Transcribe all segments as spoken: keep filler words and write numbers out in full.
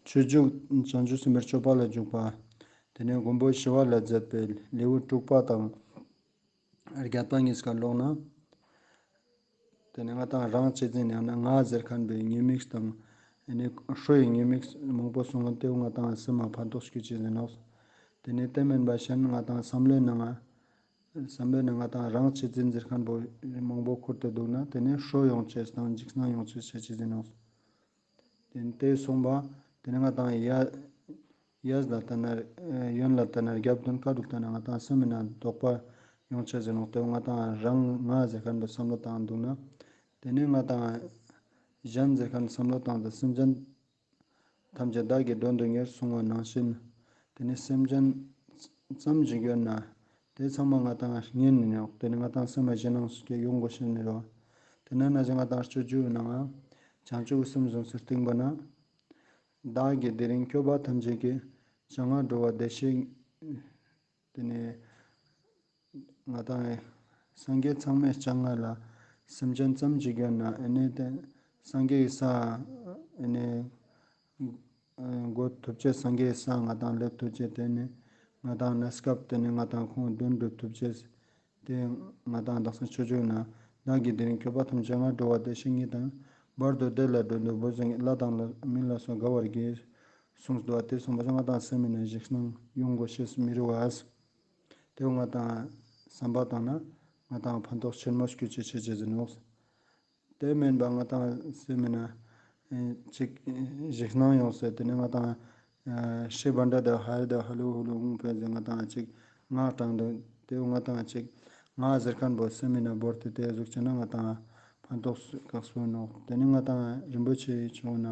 སྤྱོད་འཇུག་བྱང་ཆུབ་སེམས་དཔའི་སྤྱོད་པ་ལ་འཇུག་པ། དེ་ནས་མགོན་པོ་ཞི་བ་ལྷས་མཛད་པའི་ལེའུ་དྲུག་པ་དང་བརྒྱད་པ་གཉིས་ཀ་ཀློག་ན། དེ་ནས་ང་ཏང་རང་གཅེས་འཛིན་ཡང་ན་ང་ཟེར་ཁན་པོའི་ཉེས་དམིགས་དང་། ཨེ་ནི་ཧྲོ་ཡི་ཉེས་དམིགས་མང་པོ་གསུངས་ཏེ་ང་ཏང་སེམས་མ་ཕན་ཐོགས་སྐྱེ་ཅེས་ཨིན་ནོག། དེ་ནས་དེ་མན་པ་གཞན་ང་ཏང་བསམ་བློའི་ནང་ང་བསམ་པའི་ནང་ང་ཏང་རང་གཅེས་འཛིན་ཟེར་ཁན་པོ་མང་པོ་ཁུར་ཏེ་འདུག་ན་དེ་ནས་ཧྲོ་ཡོང་ཅེས་དང་འཇིགས་སྣང་ཡོང་ཅེས་ཆ་ཅེས་ཨིན་ནོག། དེ་ནས་དེ་གསུངས་པ་དེ་ནས་ང་ཏང་ཡ་ཡས་ལ་ལྟ་ན་ཡོན་ལ་ལྟ་ན་རྒྱབ་དོན་ཁ་དུག་ལྟ་ན་ང་ཏང་སེམས་མི་ན་དོགས་པ་ཡོང་ཅེས་ཨིན་ནོག། དེ་ང་ཏང་རང་ང་ཟེར་ཁན་པོ་བསམ་བློ་བཏང་འདུག་ན་དེ་ནས་ང་ཏང་གཞན་ཟེར་ཁན་བསམ་བློ་བཏང་སྟེ་སེམས་ཅན་ཐམས་ཅད་བདག་གི་དོན་དུ་གཉེར་གསུངས་པ་ནང་བཞིན། དེ་ནས་སེམས་ཅན་ཙམ་ཞིག་ཡོད་ན། དེ་ཚང་མ་ང་ཏང་གཉེར་ནི་ནོག། དེ་ནས་ང་ཏང་སེམས་ལ་ཞེད་སྣང་སྐྱེ་ཡོང་དགོས་ཤེས་ནི་རོ། དེ་ན་ན་ཅི་ང་ཏང་སྤྱོད་འཇུག་ནང་བྱང་ཆུབ་སེམས་བཟུང་སྟེ་སྟིང་པ་ན། བདག་གིས་དེ་རིང་སྐྱོབ་པ་ཐམས་ཅད་ཀྱི། སྤྱན་སྔར་འགྲོ་བ་བདེ་གཤེགས། དེ་ནས་ང་ཏང་སངས་རྒྱས་ཚང་མའི་སྤྱན་སྔར་ལ་སེམས་ཅན་ཙམ་ཞིག་ཡོད་ན་ཨེ་ནས་དེ་སངས་རྒྱས་ཀྱི་ས་ཨེ་ནས་འགོད་ཐུབ་ཅེས་སངས་རྒྱས་ཀྱི་ས་ང་ཏང་སླེབས་ཐུབ་ཅེས་དེ་ནས་ང་ཏང་གནས་སྐབས་དེ་ནས་ང་ཏང་ཁོང་དོན་སྒྲུབ་ཐུབ་ཅེས་དེ་ང་ཏང་དག་ས་སྤྱོད་འཇུག་ན་བདག་གིས་དེ་རིང་སྐྱོབ་པ་ཐམས་ཅད་སྤྱན་སྔར་འགྲོ་བ་བདེ་གཤེགས་ཉིད་དང་། བར་དུ་བདེ་ལ་འགྲོ་འདོད་བུ་བཟང་གི་ལྷ་དང་མི་ལ་སོགས་དགའ་བར་གྱིས། གསུངས་འདུག་པ་དེ་གསུངས་པ་ང་ཏང་སེམས་མི་ན་ཞེད་སྣང་ཡོང་དགོས་ཤེས་མི་རུང་བ། དེ་ང་ཏང་བསམ་པ་བཏང་ན་ང་ཏང་ཕན་ཐོགས་ཆེན་མོ་སྐྱེ་ཅེས་ཆ་ཅེས་ཨིན་ནོག། དེ་མན་པ་ང་ཏང་སེམས་མི་ན་ཅིག་ཞེད་སྣང་ཡོང་སྟེ་དེ་ནས་ང་ཏང་ཧྲི་བྷ་དྲ་དེ་ཧ་རི་དེ་ཧ་ལུ་ཧུ་ལུ་འོང་པས་ཟེར་ང་ཏང་ཅིག་ངག་དྲང་འདུག། དེ་ང་ཏང་ཅིག་ང་ཟེར་ཁན་པོ་སེམས་མི་ན་བོར་ཏེ་དེ་ཟུག་ཅེ་ན་ང་ཏང་ཕན་ཐོགས་ཁག་པོ་ཨིན་ནོག། དེ་ནས་ང་ཏང་རིན་པོ་ཆེ་ཆུང་ན་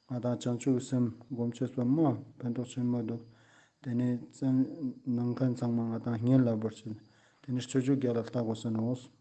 ང་ཏང་བྱང་ཆུབ་སེམས་སྒོམ་ཅེས་པོ་མ་ཕན་ཐོགས་ཆེན་མོ་འདུག། དེ་ནས་ནང་ཁན་ཚང་མ་ང་ཏང་གཉེར་ལ་བོར་ཅེས། དེ་ནས་སྤྱོད་འཇུག་རྒྱལ་ལ་ལྟ་དགོས་ས་ནོག།